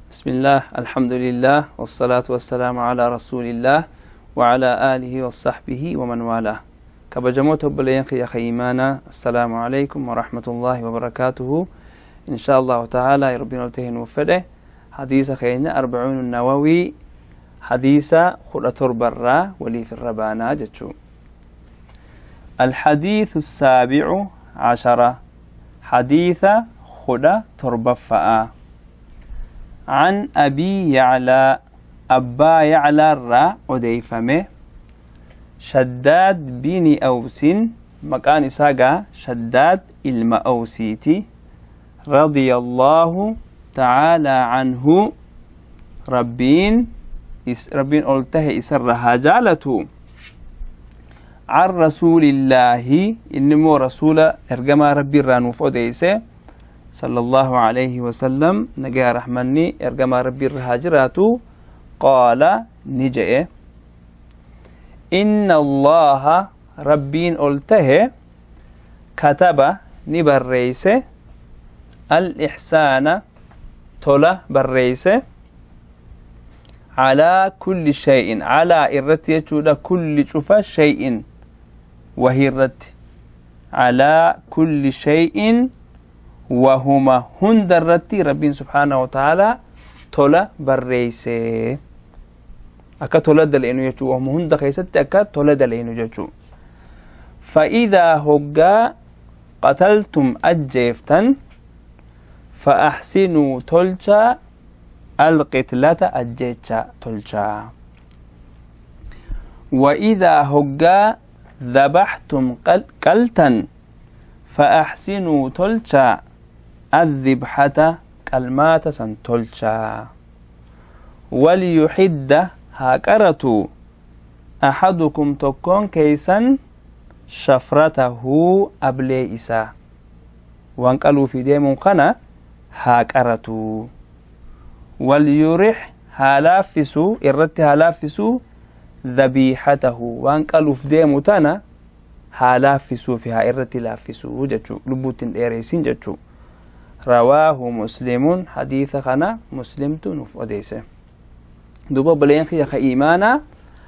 بسم الله، الحمد لله، والصلاة والسلام على رسول الله وعلى آله وصحبه ومن والاه. Kabajamoota obboleeyyan kiyya iimaanaa، السلام عليكم ورحمة الله وبركاته. إن شاء الله تعالى ربنا ol nuuf fedhe hadiisa keenya أربعون النووي hadiisa 17rraa waliif irra baanaa jechuu. الحديث السابع عشر، حديث 17ffaa. عن أبي يعلى، أبا يعلى irraa odeeyfame، شداد بن أوس، maqaan isaa gaa Shaddaad ilma Awsiiti، رضي الله تعالى عنه، Rabbiin ol tahe isarra haa jaalatu، عن رسول الله، inni immoo rasuula ergamaa Rabbii irraa nuuf odeyse، صلى الله عليه وسلم، nagaa rahmanni ergamaa Rabbii irra haa jiraatu، قال، ni je'e: إن الله، Rabbiin ol tahe، كتب، ni barreeyse، الإحسان، tola barreeyse، على كل شيء، على irratti jechuudha، كل cufa، شيء wahii irratti، على كل شيء wahuma hunda irratti Rabbiin سبحانه وتعالى tola barreeyse, akka tola daleenu jechuu, wahuma hunda keessatti akka tola daleenu jechuu. فإذا hoggaa قتلتم ajjeeftan، فأحسنوا tolchaa، القتلة ajjeecha tolchaa، وإذا hoggaa ذبحتم qaltan، فأحسنوا tolchaa، الذبحة qalmaata san tolchaa، وليحد haa qaratu، أحدكم tokkoon keeysan، شفرته ablee isaa, waan qaluufi deemuun kana haa qaratu، وليرح haa laaffisuu, irratti haa laaffisuu، ذبيحته waan qaluuf deemu tana haa laaffisuu fi haa irratti laaffisuu jechuu, lubbuutti hin dheereysin jechuu. رواه مسلم، hadiisa kana Muslimtu nuuf odeeyse. Duuba obboleeyyan kiyya ka iimaanaa,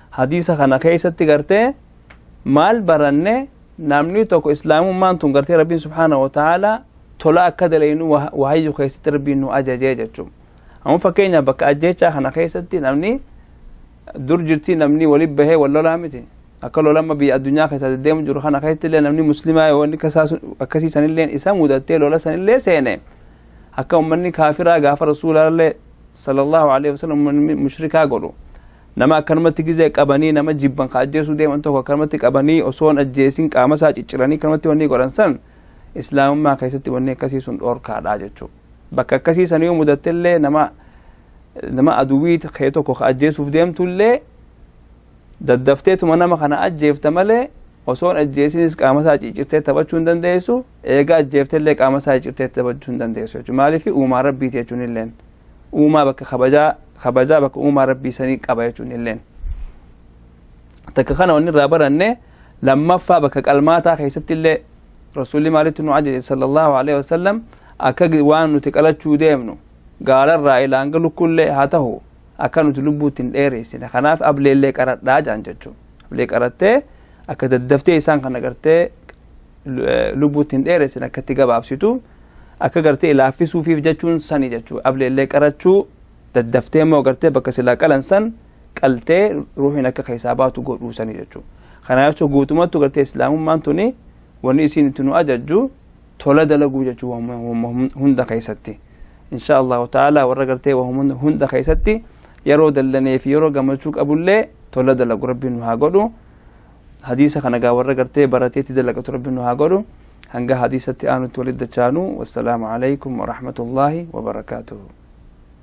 hadiisa kana keeysatti gartee maal baranne? Namni tokko islaamummaan tun gartee Rabbiin سبحانه وتعالى tola akka dalaynu wahayyu keessatti Rabbiin nu ajajee jechuu. Amma fakkeenya bakka ajjeechaa kana keessatti namni dur jirtii namni walit bahee wal lolaa miti. Akka lolamma biyya addunyaa keessa deddeemu jiru kana keessatti illee namni muslimaa yoo inni akkasii sanillee isa mudattee lola sanillee seene, akka ummanni kaafiraa gaafa rasuulallee صلى الله عليه وسلم ummanni mushrikaa godhu, nama akkanumatti gizee qabanii nama jibban ka ajjeesuu deeman tokko akkanumatti qabanii osoon ajjeesin qaama isaa cicciranii akkanumatti wanni godhan san, islaamummaa keessatti wanni akkasii sun dhoorkaadha jechuu. Bakka akkasii san yoo mudattellee nama aduwwii kee tokko ka ajjeesuuf deemtullee daddafteetuma nama kana ajjeefta malee osoon ajjeesinis qaama isaa ciccirtee taphachuu hin dandeessu. Eega ajjeeftellee qaama isaa ciccirtee taphachuu hin dandeessu jechuudha. Maaliif? Uumaa Rabbiiti jechuun illeen uumaa bakka kabajaa bakka uumaa Rabbii sanii qaba jechuun illeen. Takka kana wanni irraa baranne. Lammaffaa, bakka qalmaataa keessatti illee rasuulli maalitti nu ajaje صلى الله عليه وسلم? Akka waan nuti qalachuu deemnu gaalarraa ilaa hanga lukkullee haa ta'u akka nuti lubbuutti hin dheereessine. Kanaaf ableellee qaradhaa jaan jechuudha. Ablee qarattee akka daddaftee isaan kana gartee lubbuutti hin dheereessine, akka itti gabaabsitu, akka gartee laaffisuufiif jechuun sani jechuudha. Ableellee qarachuu, daddaftee immoo gartee bakka silaa qalan san qaltee ruuhiin akka keessaa baatu godhuu sani jechuudha. Kanaaf jechuun guutummattu gartee islaamummaan tuni wanni isiin itti nu ajajju tola dalaguu jechuu hunda keessatti. إن شاء الله تعالى warra gartee hunda keessatti yeroo dallanee fi yeroo gammachuu qabullee tola dalagu Rabbiin nu haa godhu. Hadiisa kana gaa warra gartee barateetti dalagatu Rabbiin nu haa godhu. Hanga hadiisatti aanutti walitti dachaanu, والسلام عليكم ورحمة الله وبركاته.